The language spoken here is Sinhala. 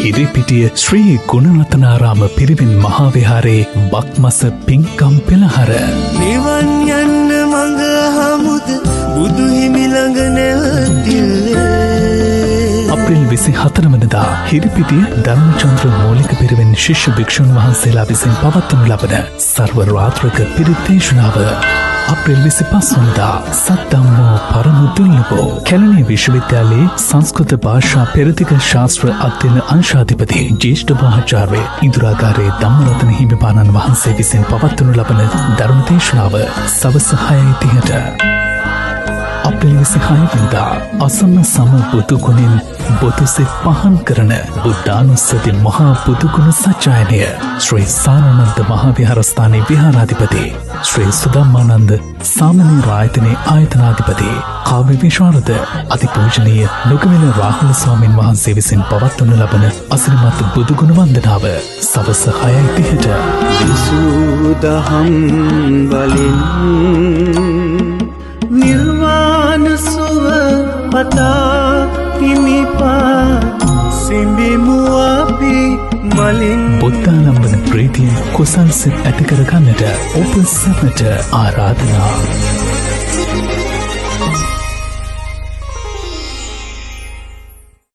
හිරිපිටිය ශ්‍රී ගුණරත්නාරාම පිරිවෙන් මහා විහාරයේ බක්මස පින්කම් පෙළහර. නිවන් යන්න මඟ හමුද බුදු හිමි ළඟ නැවතිල්ලේ. අප්‍රේල් 24 වනදා හිරිපිටිය ධර්මචන්ද්‍ර මූලික පිරිවෙන් ශිෂ්‍ය භික්ෂූන් වහන්සේලා විසින් පවත්වනු ලබන සර්ව රාත්‍රක පිරිත් දේශනාව. අප්‍රේල් 25 වනදා සද්ධම්මෝ පරම දුර්ලභෝ කැලණිය විශ්වවිද්‍යාලයේ සංස්කෘත භාෂා පෙරදිග ශාස්ත්‍ර අධ්‍යයන අංශාධිපති ජ්‍යෙෂ්ඨ මහාචාර්ය ඉඳුරාගාරේ ධම්මරතන හිමිපාණන් වහන්සේ විසින් පවත්වනු ලබන ධර්ම දේශනාව සවස 6:30ට. අප්‍රේල් 26 වනදා අසම සම බුදුගුණින් බුදුසිත පහන් කරන බුද්ධානුස්සති මහා බුදුගුණ සජ්ජායනය ශ්‍රී සාරානන්ද මහා විහාරස්ථානයේ විහාරාධිපති ශ්‍රී සුධම්මානන්ද සාමණේර ආයතනයේ ආයතනාධිපති කාව්‍ය විශාරද අතිපූජනීය නුගවැල රාහුල ස්වාමින් වහන්සේ විසින් පවත්වනු ලබන අසිරිමත් බුදුගුණ වන්දනාව සවස 6:30ට. විසුදහම් බලෙන් නිර්වාණ සුව පතා හිමිපා සිඹිමු අපි මලින්. බුද්ධාලම්බන ප්‍රීතිය කුසල් සිත් ඇති කර ගන්නට ඔබ සැමට ආරාධනා.